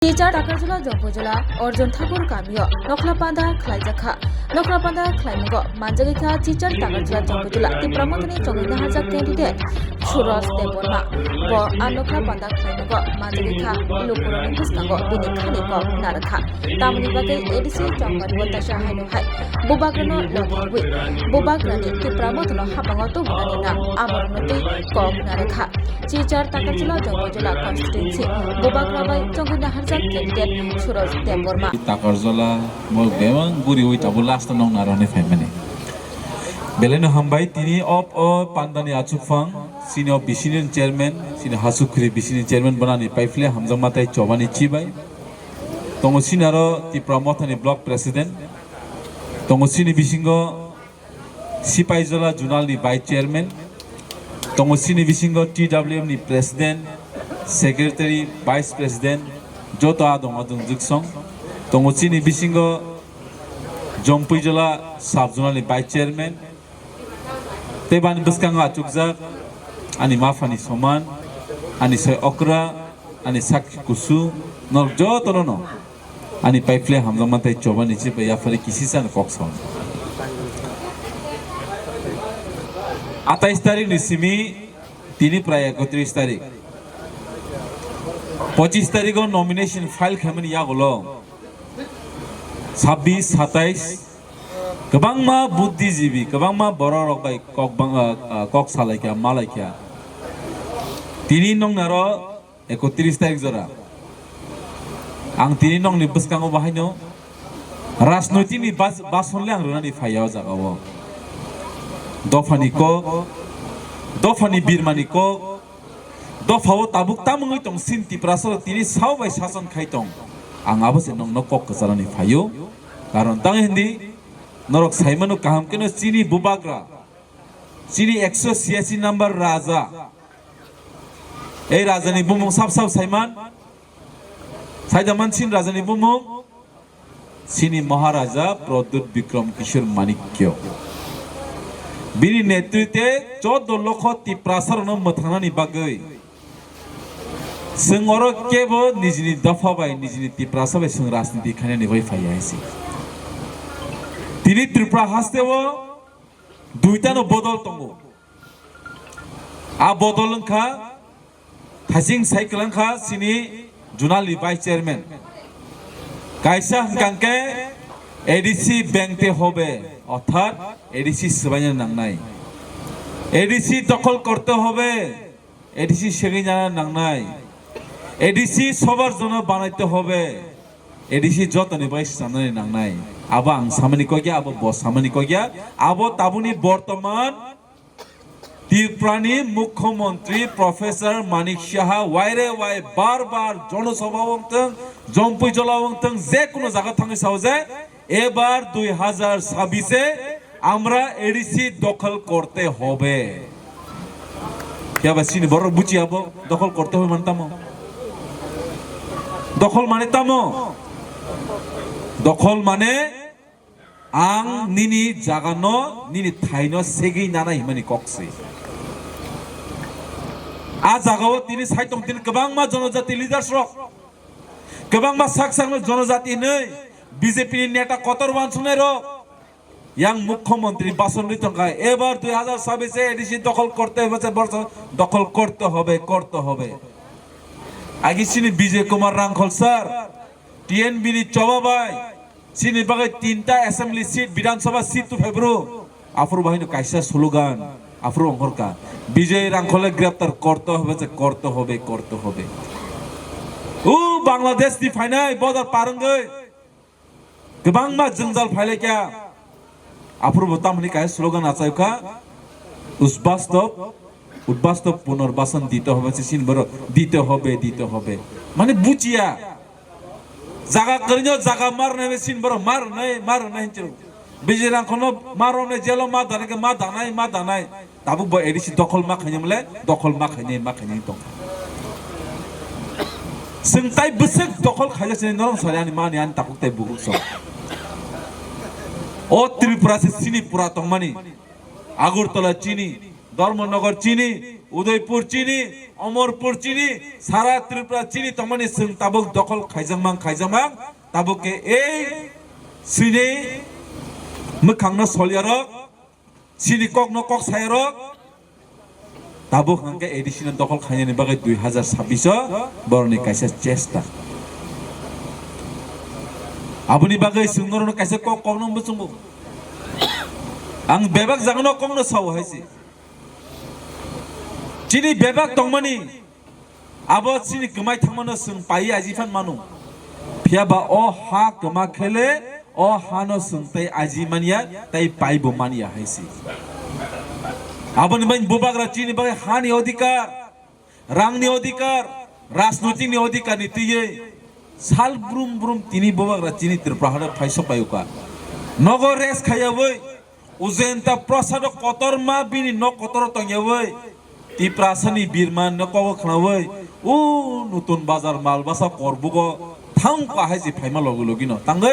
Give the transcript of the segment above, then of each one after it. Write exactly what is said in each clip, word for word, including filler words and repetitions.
Teacher Takarjula Jompuijula Arjun Thakur kamio Nokhla Panda khlaijakha. Nokhla Panda khlaimungo manjagwi kha Teacher Takarjula Jompuijula Tipra Mothani chongwi naharjak candidate Suraj Debbarma. Bo a Nokhla Panda khlaimungo manjagwi kha lukurokni bwskango bini khani kok narwkha. Tamoni bagwi A D C Chongmari o taisa haino hai bubagrano logi rwi bubagrani Tipra Mothano hapango tubunani nang amorokno twi kok narwkha. Silchar Takarjula Jompuijula constituency bubagra bai chongwi naharjak candidate Suraj Debbarma. Takarjula bo bebak guriwi tabuk last o nong narwknai phaimani. Belai no hambai tini op o pandani achukphang, sini o bisini chairman, sini Hasukhuri bisini chairman bonani paiphle hamjakma tei chobani chibai. Tongo sini aro Tipra Mothani block president. Tongo sini bisingo Sipaijala Zonal ni Vice Chairman, tongo chini bisingo T W M ni President, Secretary, Vice President, joto a dong adong jwksong. Tongo chini bisingo Jompuijala Sub Zonal ni Vice Chairman, tei bani bwskango achukjak ani maphani soman, ani sai okra, ani sakhi kusu, norok jotono no. Ani paiphle hamjakma tei chobani chibai yaphari kisisa no kok sao. Atais tarik ni simi tini prai ekotris tarik. Pochis tarik o nomination file khaimani yagulo sabbis, satais kwbangma buddhijibi, kwbangma borok rok bai kok bang, ah, ah, kok salaikha, malaikha. Tini nongnaro ekotris tarik jora. Ang tini nongni bwskango bahaino rajnoitikni bas-, basonle ang rwnani phaiya o jagao. Dophani kok, dophani birmani kok, dophao tabuk tamungwi tong sin Tiprasarok tini sao bai sason khai tong. Ang abo se nongno kok kwcharani phaio. Karon tang hindi norok saimano kaham keno chini bubagra, chini ekso siyasi number raja. Ei rajani bumung sap sap saiman. Saidaman sin rajani bumung. Sini Maharaja Pradyut Bikram Kishore Manikya. Bini netritwe choudo lokho Tiprasarokno mwthangnani bagwi. Chwng oro kebo nijini dopha bai, nijini Tiprasa bai chwng rajniti khainani bai phaiya hai se. Tini Tripura hasteo duitano bodol tongo. A bodol wngkha, thasing sai kwlangkha chini Zonal ni Vice Chairman. Kaisa hwnkha khe A D C bengte hobe, orthat A D C swbaina nangnai. A D C dokhol korte hobe, A D C segwi nana nangnai. A D C sobar jono banaite hobe. A D C jotoni bai swnamnani nangnai. Abo ang samani kokya, abo bo samani kokya. Abo tabuni bortoman Tripurani Mukhyamantri Professor Manik Saha waire wai bar bar Jonosabha wngtwng, Jompuijala wngtwng, je kono jaga thangwi sao je, ebar dui hazar sabise amra A D C dokhol korte hobe. Phiya ba sini borok buchi abo dokhol korte hobe mane tamo? Dokhol mane tamo? Dokhol mane Ang nini jagano, nini thaino segwi nana himani kok se. A jagao tini saitong tini kwbangma jonojati leaders rok, kwbangma sak sakno jonojati hinwi B J P ni neta kotor wansuknai rok, yang mukhyamantri bason rwi tongkha. Ebar dui hazar sabise A D C dokhol korte hobe, se borso dokhol korte hobe, korte hobe. Agi sini Bijay Kumar Rangkhol sir, T N B ni choba bai, sini bagwi tinta assembly seat, Bidhan Sabha seat tu phai bro. Aphuru bahai no kaisa slogan, aphuru ongkhorka. Bijay Rangkhole greptar korte hobe, je korte hobe, korte hobe. U Bangladesh ni phainai border par wngwi kwbangma jwngjal phailaikha. Aphuru bo tamoni kaisa slogan achaikha, Usbastop, Udbastop Punarbasan dite hobe, se sin boro dite hobe, dite hobe. Mane buchiya. Jaga kwrwino jaga marnai be sin boro marnai, marnai hinchiro. Bijay Rangkholno marnai jelo ma danai ke ma danai, ma danai. Tabuk bo A D C dokhol ma khainai mole, dokhol ma khainai, ma khainai tong. Chwng tai bwswk dokhol khaijak sini norong sari ani mani ani takhuk tai bukhuk song. O Tripura se sini pura tongmani. Agartala chini, Dharmanagar chini, Udaipur chini, Amarpur chini, sara Tripura chini tongmani chwng tabuk dokhol khaijakmang khaijakmang, tabuk khe ei chini mwkhangno solyarok, chini kokno kok sayarok, tabuk hwnkhe A D C no dokhol khainani bagwi dui hazar sabbish o boroni kaisa chesta. Aboni bagwi chwng norokno kaisa kok kokno muchungo. Ang bebak jagano kokno sao hai se. Chini bebak tongmani, abo chini kwmai thangmano chwng pai aji phan mano. Phiya ba o ha kwma khele, o hano chwng tei aji manya, tei pai bo manya hai se. Aboni bai bubagra chini bagwi hani odhikar, rangni odhikar, rajnoitikni odhikarni twiwi sal brum brum tini bubagra chini Tripura hano phai sok pai uka. Nogo rest khaiyawi, Ujayanta Prasado kotorma bini nok kotoro tongyawi, Tiprasani birma nok kogo khnawi, o Nutun Bazar Malbasa Korbugo thang kahai se phaima logi logi no tangwi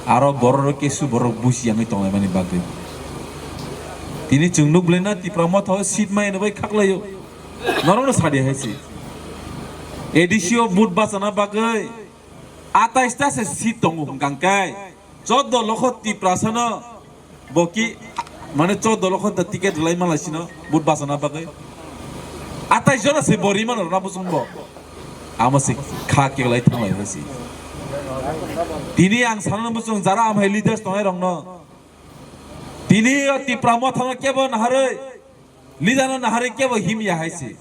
aro borok kesu borok busi yangwi tonglaimani bagwi. Tini chwng nukle na Tipra Motha o seat mai no bai khaklaio. Norokno sadi hai se. A D C o vote bachana bagwi atais ta se seat tongo hwnkha khe. Choddo lokho Tiprasano bo ki, mane choddo lokho da ticket rwlai manlaisino vote bachana bagwi. Atais jona se bo rimano rwna bwswngbo. Amo se kha keklai thanglai hai se. Tini ang sanani bwswng jara amhai leaders tongnai rokno. Tini o Tipra Mothano kebo naharwi, leaderno naharwi kebo himya hai se.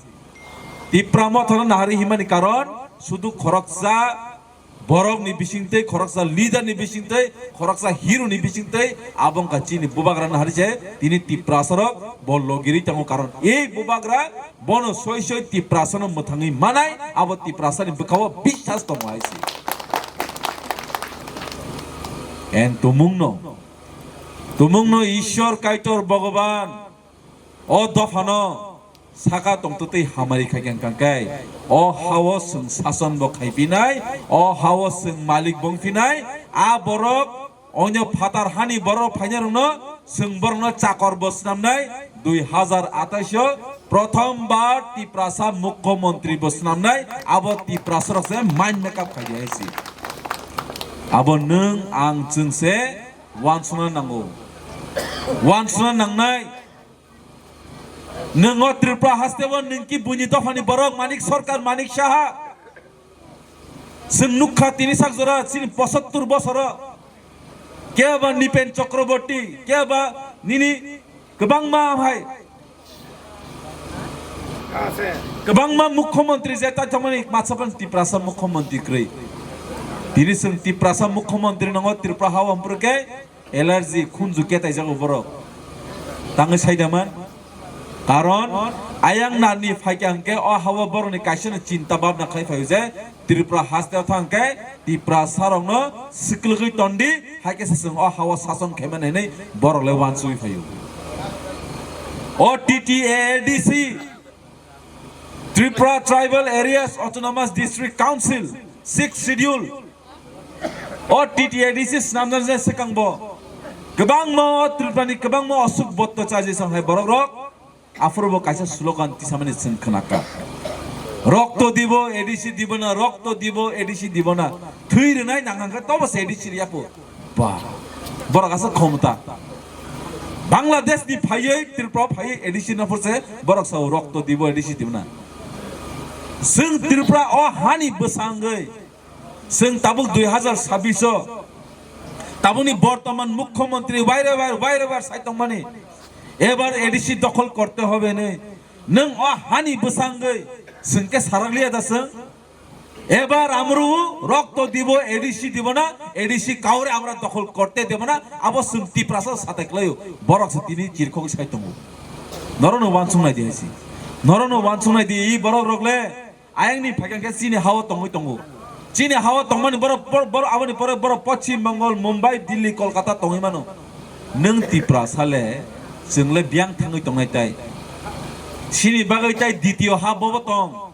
Tipra Mothano naharwi himani karon sudu khoroksa borokni bisingtwi, khoroksa leaderni bisingtwi, khoroksa hero ni bisingtwi, abo wngkha chini bubagra nahari se, tini Tiprasarok bo logirwi tongo, karon ei bubagra bono soi soi Tiprasano mwthangwi manai, abo Tiprasani bwkhao biswas tongo hai se. En tumungno, tumungno Ishwar Kaitor Bhogoban o dophano saka tongtwtwi hamari khaikha hwnkha khe, o hao chwng sason bo khaiphinai, o hao chwng malik bo wngphinai, a borok onyo phatar hani borok phainai rokno chwng borokno chakor bo swnamnai, dui hazar atais o prothom bar Tiprasa mukhyamantri bo swnamnai, abo Tiprasa rok se mind makeup khaidi hai se. Abo nwng ang chwng se wansukna nango, wansukna nangnai. Nwng o Tripura haste o nwng ki buini dophani borok Manik Sarkar, Manik Saha. Chwng nukha tini sak jora chini pochattor bosoro. Keba Nipen Chakraborty, keba nini kwbangma hai. Kwbangma mukhyamantri je ta thangmani matsapan Tiprasa mukhyamantri kwrwi. Tini chwng Tiprasa mukhyamantri nango Tripura hao hampuru khe Allergy, khunju ketaijago borok. Tangwi saidaman. Karon ayang narni phaikha hwnkhe o hao borokni kaisano chinta bhabna khai phaio je Tripura hasteo thangkhe Tiprasarokno swklwgwi tondi, haikhe se chwng o hao sason khaimani hinwi borok le wansugwi phaio. O T T A A D C, Tripura Tribal Areas Autonomous District Council, Sixth Schedule, o T T A D C swnamjak je swkang bo kwbangma o Tripurani kwbangma osuk botto chaji sanghai borok rok aphuru bo kaisa slogan tisamani chwng khnakha. Rokto dibo A D C dibo na, rokto dibo A D C dibo na. Thwi rwnai nang hangkhe tobo se A D C riya pho. Ba, borok asa khomta. Bangladesh ni phaiwi, Tripura phaiwi A D C no phurse borok sao rokto dibo A D C dibo na. Chwng Tripura o hani bwsangwi chwng tabuk dui hazar sabbish o tabukni bortoman mukhyamantri wairebar wairebar sai tongmani ebar A D C dokhol korte hobe hinwi nwng o hani bwsangwi chwng khe sarakliya da chwng? Ebar amrw rokto dibo, A D C dibo na, A D C kaure amra dokhol korte dibo na, abo chwng Tiprasa satai klaio, borok se tini chirkhok sai tongo. Norokno wansuk nai di hai se. Norokno wansuk nai di, i borok rok le ayang ni phaikang khe chini hao tongwi tongo. Chini hao tongmani borok, bor-, borok aboni pore borok Poschim Bengal, Mumbai, Delhi, Kolkata tongwi mano. Nwng Tiprasa le, chwng le biyang thangwi tongnai tai. Chini bagwi tai ditiyo ha bobo tong.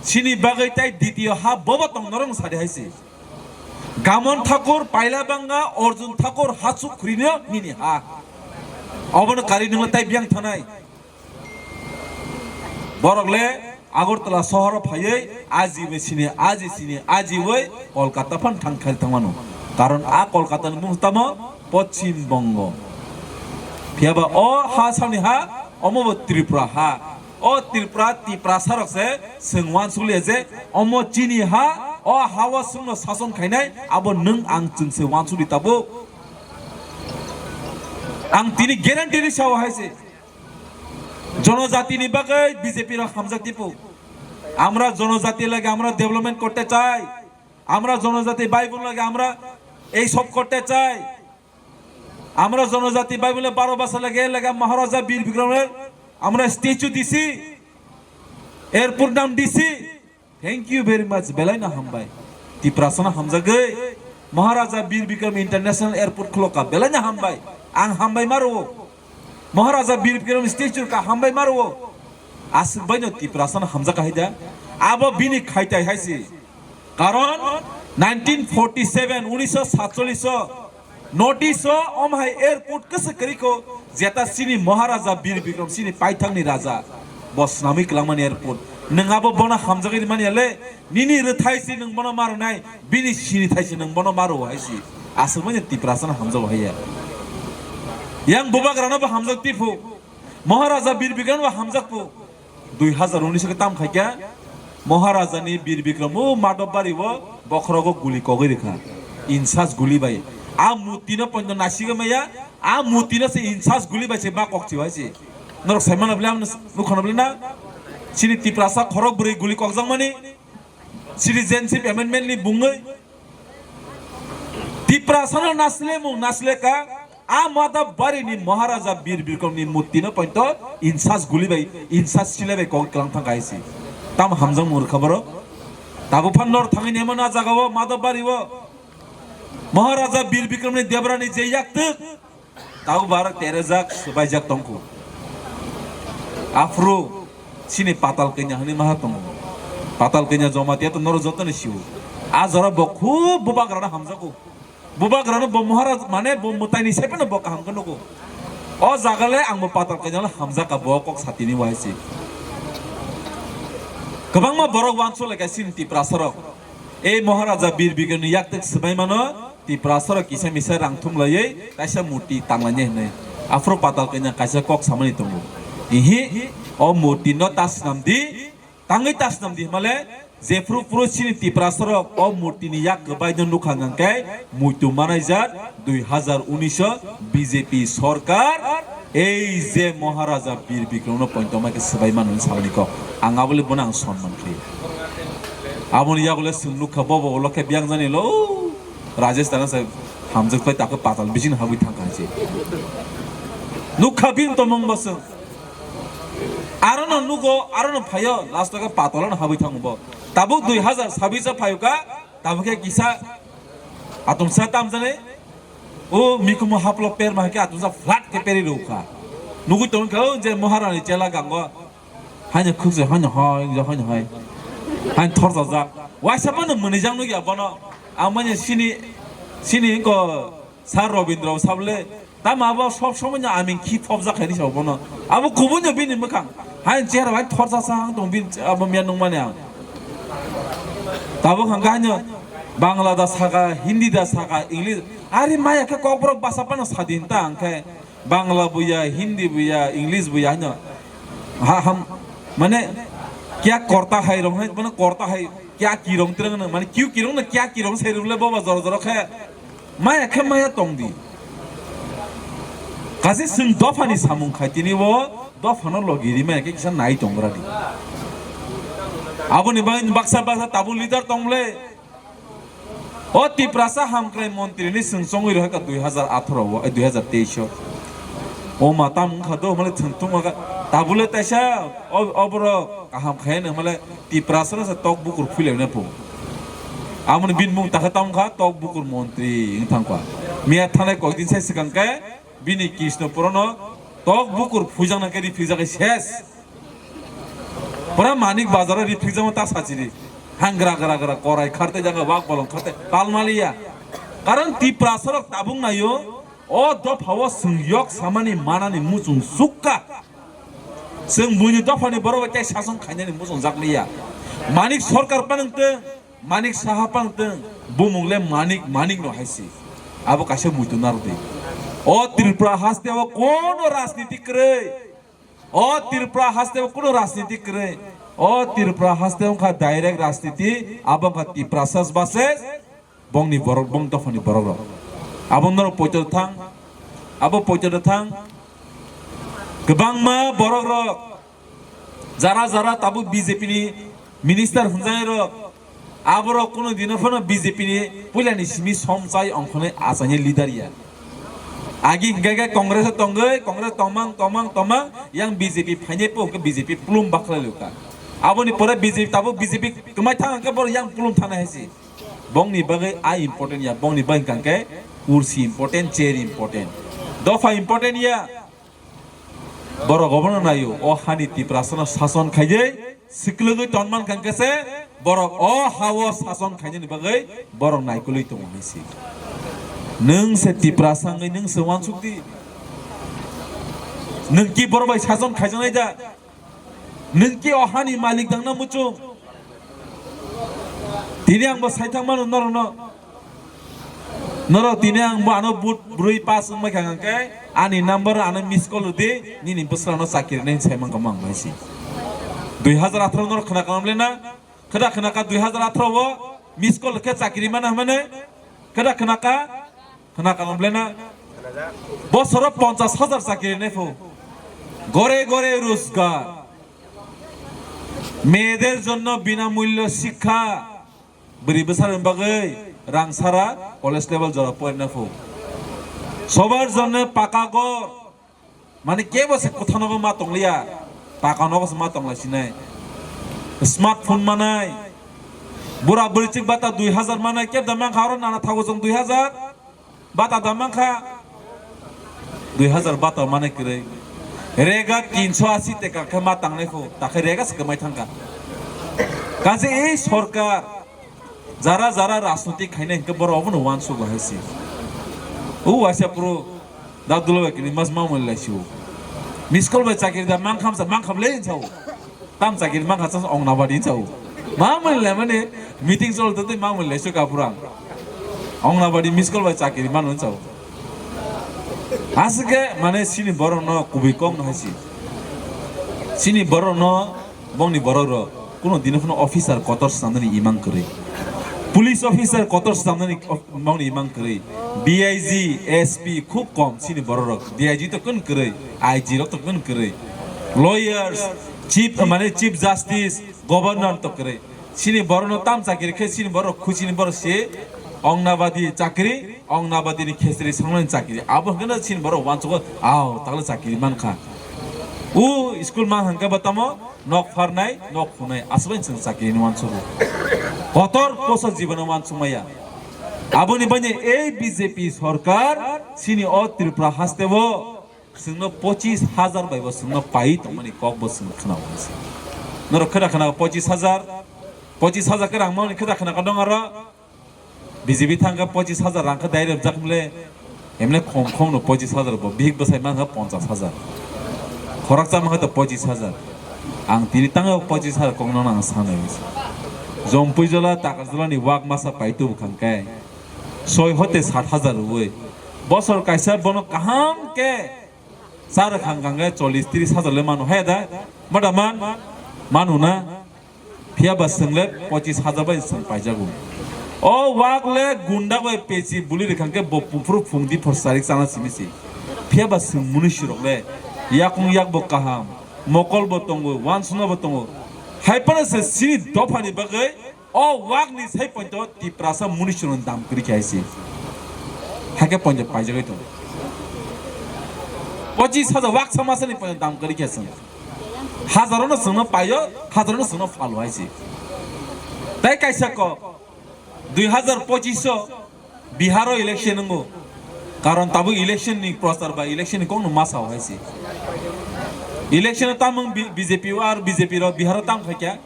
Chini bagwi tai ditiyo ha bobo tong norok sadi hai se. Gamon Thakur, Paila Banga, Arjun Thakur, Hachu Khurino nini ha. Obono kari nungla tai biyang thanai. Borok le Agartala sohoro phaiwi aji bai sini, aji sini, aji bai Kolkata phan thang khai thangmano. Karon a Kolkata ni mung tamo Poschim Bongo. Phiyaba o ha sani ha, omo bo Tripura ha. O Tripura, Tiprasa rok se chwng wansukliya je omo chini ha, o ha o chwngno sason khainai, abo nwng ang chwng se wansukli tabuk. Ang tini guarantee ri sao hai se. জনজাতিনি bagwi BJP rok hamjak tipo. আমরা জনজাতি লাগে আমরা ডেভেলপমেন্ট করতে চাই, আমরা জনজাতি ভাই বোন লাগে আমরা এই সব করতে চাই। আমরা জনজাতি ভাই বোন বারো বছর লাগে লাগে মহারাজা বীর বিক্রমের আমরা স্ট্যাচু দিছি, এয়ারপোর্ট নাম দিছি। Thank you very much, belai no hambai. Tiprasano hamjagwi Maharaja Bir Bikram International Airport khulokha, belai no hambai. Ang hambai maro. Maharaja Bir Bikram statue ka hambai maro. Aswk bai no Tiprasano hamjak hai da. Abo bini khaitai hai si. Karon nineteen forty seven, unisho satcholish o North East o om hai airport kwswk kwrwi kho, jeta chini Maharaja Bir Bikram chini paithakni raja bo swnamwi kwlangmani airport. Nwng abo bono hamjagwi rimani ya le, nini rwthai si nwng bono ma rwnai, bini sini thai si nwng bono ma rwo hai si. Aswk manya Tiprasano hamjago hai ya. Yang bubagrano bo hamjak tiphu, Maharaja Bir Bikram bo hamjak phu. Dui hazar unis o khe tam khai khe Maharajani Bir Bikram o Madhobari o bokhorogo guli kogwi rikha. Insas guli bai. A murti no poito nasigwi maya, a murti no se insas guli bai se ba kok chibai se. Norok sai mano bole, ang nukha no bole na? Chini Tiprasa khorok bwrwi guli kokjakmani citizenship amendment ni bungwi Tiprasano nasle mung nasle ka. A Madhobari ni Maharaja Bir Bikram ni murti no poito insas guli bai, insas sile bai kok klang thang kaisi. Tam hamjak murkha borok. Tabuk phan nor thangwi nemo na jaga o Madhobari o Maharaja Bir Bikram ni Debrani je yaktwk. Tabuk bar terejak, swbaijak tongkhu. Aphuru chini Patal Kanya hwnwi maha tongo. Patal Kanya Jamatia to noro joto ni siwo. A jora bo khub bubagrano hamjago. Bubagrano bo Maharaj, mane bo mwtaini sai phano bo kaham khe nugo. O jaga le ang bo Patal Kanya le hamjak ka bo kok satini waisi. Kwbangma borok wansuk lai ka chini Tiprasa rok. Ei Maharaja Bir Bikram ni yaktwk swbai mano Tiprasa rok kisa misa rang thum laiwi kaisa murti tang lainai hwnwi. Aphuru Patal Kanya kaisa kok samani tongo. Ihi, o murti no ta swnam di, tangwi ta swnam di hwnmale, jephru phru chini Tiprasa rok o murti ni yak kwbai no nukha hwnkhe muitu manaijak dui hazar unis o B J P sorkar ei je Maharaja Bir Bikram no poito ma khe swbai mano hwnwi salni kok. Ang abole bono ang sonman khe. Aboni yagulo chwng nukha bobo ulo khe biyang jani lo Rajesh Dana se hamjak pai takhe patal bising habwi thangkha se. Nukha bini tomong bo chwng. Aro no nugo, aro no phaio, last o khe patalo no habwi thango bo. Tabuk dui hazar sabis o phaio ka, tabuk khe kisa atumsa tamjani, o mikumu haplo perma khe atumsa flat khe peri rw kha. Nugwi tong kha o je Maharani chela gango, haino khukse, haino hoi, haino hoi. Haino thorjajak. Waisa bono mwnwijak nugya bono. Ang manya sini, sini ko Sir Robindra sable, tamo abo sob somoi no aming khi thopjak khaini sa bono. Abo kubui no bini mwkhang. Hai chehra bai thorsa sa ang tong bini abo miya nungmani ang. Tabuk hang khe haino Bangla da saka, Hindi da saka, English. Ari maya khe kokborok basa phano sadin ta ang khe Bangla buya, Hindi buya, English buya haino. Ha ham, mane kya korta hai rong hai, mane korta hai kya kirong tirang no, mane kyu kirong no kya kirong sai rule boba jora jora khe. Maya khe maya tong di. Kaje chwng dophani samung khai tini bo dophano logi ri maya khe kisa nai tong gra di. Aboni bagwi baksa baksa tabuk leader tong ble. O Tiprasa hamkrai montri ni chwng chongwi rohai ka dui hazar atharo o, eh, dui hazar teis o. O ma tam wngkha do male chwng tongma ka tabuk le taisa o, oborok kaham khai no male Tiprasa no se tok bukur phulai na pho. Amoni bin mung takha tam kha tok bukur montri wng thang kha. Miya thanai kok din sai swkang khe bini Krishnapura no tok bukur phuijak na khe ri phijak khe ses. Pura Manik Bazar o ri phijak ma ta sachiri. Hang gra gra gra korai kharte jaga wak bolong kharte palmaliya. Karon Tiprasa rok tabuk nayo. O dopha o chwng yok samani manani muchung sukha. Chwng buini dophani borok bai tei sason khainani muchung jakliya. Manik Sarkar panwng tong, Manik Saha panwng tong, bumung le Manik, Manik no hai se. Abo kaisa muitu narwdi. O Tripura haste o kono rajniti kwrwi. O Tripura haste o kono rajniti kwrwi. O Tripura haste wngkha direct rajniti, abo wngkha Tiprasa versus bongni borok, bong dophani borok rok. Abo norok poito thang, abo poito thang. Kwbangma borok rok, jara jara tabuk B J P ni minister hwnjanai rok, aborok kuno dino phano B J P ni puilani simi somchai ongkhonai achaini leader ya. Agi hingke ke Congress o tongoi, Congress tongmang, tongmang, tongmang, yang B J P phainai po hingke B J P plum bakhlai luka. Aboni pore B J P, tabuk B J P kwmai thang hingke bor yang plum thana hai si. Bongni bagwi ai important ya, bongni bagwi hingka hingke kursi important, chair important. Dopha important ya. Borok obono naio, o hani Tiprasano sason khaijai, siklwgwi tonman kha hwnkhe se, borok o hao sason khainani bagwi borok naikolwi tongo hinwi si. Nwng se Tiprasa wngwi nwng se uansuk di. Nwng ki borok bai sason khaijaknai da? Nwng ki o hani malik dangna muchung? Tini ang bo saithang mano norokno. Norok tini ang bo ano but brwi pass wngmai kha hwnkhe ani number ano miss call rwdi, nini bwswk ano chakiri nai sai mankha mang bai si. Dui hazar atharo norok khna kanam le na? Kheda khna ka dui hazar atharo o miss call khe chakiri mana hwnmani? Kheda khna ka? Khna kanam le na? Bosoro ponchas hazar chakiri nai phu. Gore gore rozgar. মেয়েদের জন্য বিনামূল্য শিক্ষা. Bwrwi bwsarokni bagwi rang sara college level jora porina phu. সবার জন্য পাকা ঘর. Mane kebo se kwthanogo ma tongliya. Paka nogo se ma tonglai sinai. Smartphone manai. Bura bwrwi chik bata dui hazar manai. Kebo da mankha oro nana thago chwng dui hazar. Bata da mankha dui hazar bata mane kwrwi. Rega tinso asi teka khe ma tangnai phu, takhe rega se kwmai thangkha. Kaje ei sorkar jara jara rajniti khainai hwnkhe borok obono uansugo hai se. O waisa phuru da dulo bai kini mas mamoni lai sio. Miskol bai chakiri da mankhamsa mankham le hinsa o. Tam chakiri mankha chang Ongnabadi hinsa o. Mamani le mane meeting chol tei mamani le suka pura. Ongnabadi miskol bai chakiri mano hinsa o. Asike mane sini borok no kubui kok no haisi. Sini borok no bongni borok rok kuno dino phano officer kotor samnani imang kwrwi. Police officer kotor samnani of-, bongni imang kwrwi. D I G, S P khub kom sini borok rok. D I G to kun kwrwi, I G rok to kun kwrwi. Lawyers, chief, mane chief justice, governor to kwrwi. Sini borok no tam chakiri khe sini borok khuchini borok se Ongnabadi chakiri, Ongnabadi ni khesri sangnani chakiri. Abo hwnkhe no sini borok uansugo, ao, takle chakiri mankha. U school mang hwnkhe bo tamo nok pharnai, nok khunai, aswk bai chwng chakiri ni uansugo. Kotor posa jibon uansukmaya. Aboni bani ei B J P sorkar sini o Tripura haste o chwngno pochis hajar bai bo chwngno pai tongmani kok bo chwng khwnao hinsi. Norok kheda khna pochis hajar, pochis hajar khe rang mani kheda khna ka dong aro. B J P thangkha pochis hajar rang khe dai rebjak mle, emle khom khom no pochis hajar bo bihik bwsai mankha ponchas hajar. Khoroksa mankha to pochis hajar. Ang tini tango pochis hajar kokno ang sanai. Jompui jola Takarjola ni wak masa pai tubu khangkhe soi hote sat hajar rwui. Bosor kaisa bono kaham khe char khang khang khe chollis tris hajar le mano he da? Mada man? Manu na? Phiya ba chwng le pochis hajar bai chwng paijago. O wak le gunda bai pesi buli rwkha khe bo phuru phung di phor sarik chana simi si. Phiya ba chwng munusi rok le yakung yak bo kaham, mokol bo tongo, wansukma bo tongo. Hai phano se chini dopha ni bagwi o wak ni sai poito Tiprasa munusi rok dam kwrwi khe hai si. Hakhe poito paijagwi tongo. Pochis hajar wak sama sani poito dam kwrwi khe chwng. Hajarono chwngno paio, hajarono chwngno phalo hai se. Tai kaisa kok, dui hazar pochis o Bihar o election wngo. Karon tabuk election ni prochar ba election ni kokno ma sao hai se. Election o tamung B-, B J P o ar B J P rok Bihar o tam khaikya.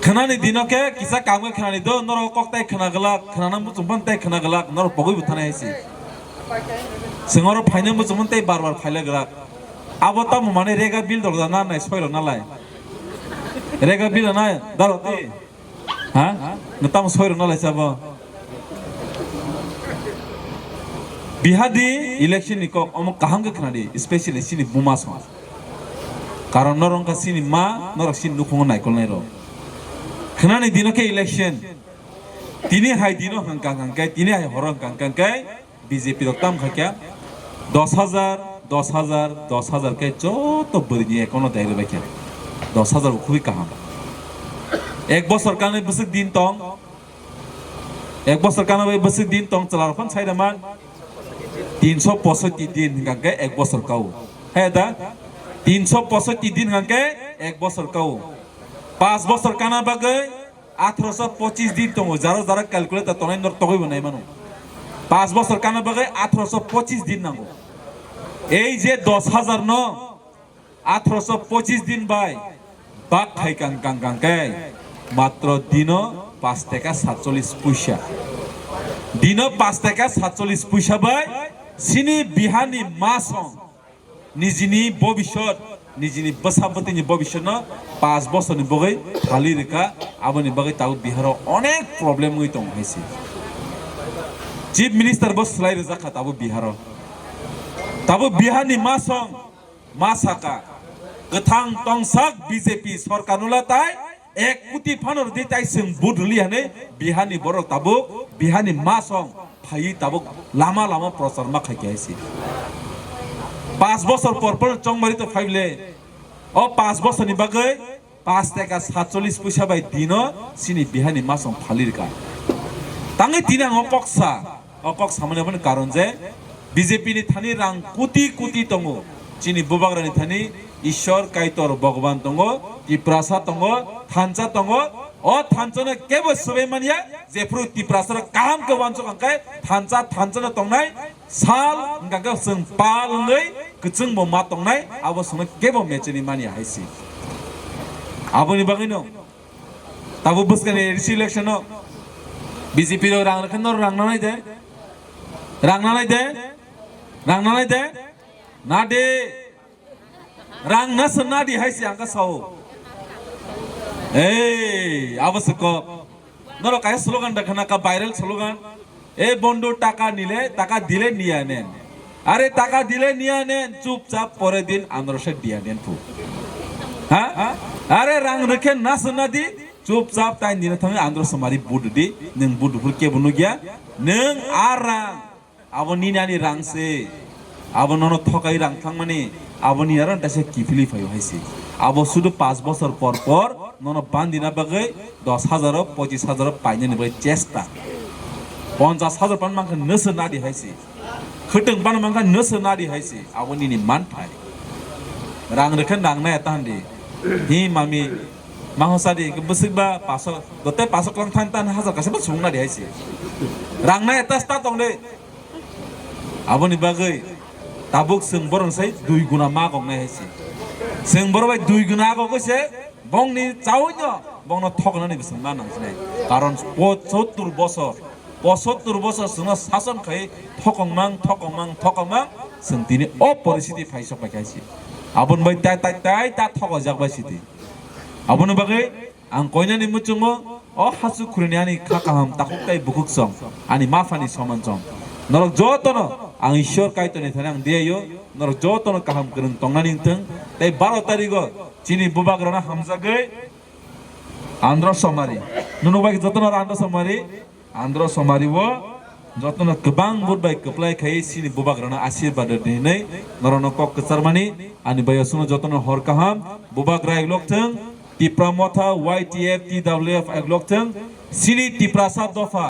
Khwnani dino khe kisa kam khe khwnani do, norok kok tai khwna glak, khwnana muchung phan tai khwna glak, norok pogwi bo thanai hai se. Chwng oro phainai muchungmani tei bar bar phailagwrak. Abo tamo manwi rega bill dok da na nai soi rok na lai. Rega bill na daro tei. Ha? Nang tamo soi rok na lai sabo. Bihar ni election ni kok omo kaham khe khna di, especially chini buma song. Karon norok wngkha chini ma, norok chini nukhungo naikolnai rok. Khnani dino khe election. Tini hai dino hwnkha hwnkha khe, tini hai horo hwnkha hwnkha khe, B J P rok tam kha khe dos hajar, dos hajar, dos hajar khe joto bwrwini account o direct bai khe dos hajar bo khubui kaham. Ek bosor kanwi bwswk din tong, ek bosor kanwi bwswk din tong chwla rok phano sai rwman tinsho posotti din hwnkha khe ek bosor kao. Hai da? Tinsho posotti din hwnkha khe ek bosor kao. Pas bosor kana bagwi athroso pochis din tongo, jaro jaro calculator tongnai norok togwi bo nai mano. Pas bosor kana bagwi athroso pochis din nango. Ei je dos hajar no athroso pochis din bai bak khai kang kang kang khe matro dino pas teka satchollis puisa. Dino pas teka satchollis puisa bai sini Biharni masong nijini bobisot, nijini bwsa bwtwini bobisotno pas bosorni bagwi thali rwkha, aboni bagwi tabuk Biharo onek problem wngwi tongo hai se. Chief Minister bo swlai rwjak kha tabuk Biharo. Tabuk Biharni masong ma saka, kwthang tongsak B J P sorkar nula tai ek koti phano rwdi tai chwng vote rwli hwnwi Biharni borok tabuk Biharni masong phaiwi tabuk lama lama prochar ma khai khe hai se. Pas bosor por por chongmari to phai bwle. O pas bosorni bagwi pas teka satchollis puisa bai dino chini Biharni masong phali rwkha. Tangwi tini ang o kok sa, o kok samani aboni karon je B J P ni thani rang koti koti tongo. Chini bubagrani thani Ishwar Kaitor Bhagwan tongo, Tiprasa tongo, thansa tongo. O thansano kebo swbai manya, jephru Tiprasa rok kaham khe wansuk hwnkhe thansa, thansano tongnai sal hwnkha khe chwng pal wngwi kwchwng bo ma tongnai, abo chwngno kebo mecheni manya hai se. Aboni bagwino tabuk bwskangni A D C election o B J P rok rang rwkhe norok rang nanai de? Rang nanai de? Rang nanai de? Na de. Rang na se na di hai se ang ka sao. Ei, abo se kok. Norok kaisa slogan da khana ka viral slogan. E bondhu, taka nile, taka dile niya nen. Are taka dile niya nen, chupchap pore din andro se diya nen phu. Ha? Are rang rwkhe na se na di, chupchap tai nile thangwi andro somari vote di, nwng vote hur kebo nugya, nwng a rang abo nini ani rang se. Abo nono thokai rang thangmani, abo nini aro taisa kiphilwi phaio hai se. Abo sudu pas bosor por por nono bandina bagwi dos hajar o, pochis hajar o painani bagwi chesta. Ponchas hajar pan mankha nwswk nadi hai se. Khwtwng pan mankha nwswk nadi hai se. Abo nini manthai. Rang rwkhe rang nai ta handi. Hi mami, maho sadi, bwswk ba paso, dote paso kwlang than tan hajar kaisa ba sung nadi hai se. Rang nai ta sta tong de. Aboni bagwi tabuk chwng borok sai dui guna ma kok nai hai se. Chwng borok bai dui guna kok se bongni chawi no bongno thoknani bwswng ma nang sinai. Karon pochottur bosor, pochottur bosor chwngno sason khai thokong mang, thokong mang, thokong mang, chwng tini o poristhiti phai sok pai khai se. Aboni bai tai, tai, tai ta thokojak bai sidi. Aboni bagwi ang koinani muchungo o hasu khuruni ani kha kaham takhuk tai bukhuk song, ani ma phani soman song. Norok jotono ang Ishwar Kaitorni thani ang diyaio, norok jotono kaham kwrwng tongnani wngthwng. Tai baro tarigo chini bubagrano hamjagwi Andro Somari. Nunu bai jotono Andro Somari. Andro Somari o jotono kwbang vote bai kwplai khai chini bubagrano ashirbad rwdi hinwi norokno kok kwcharmani ani bai aswkno jotono hor kaham. Bubagra eglok thwng, Tipra Motha, Y T F, T W F eglok thwng, chini Tiprasa dopha.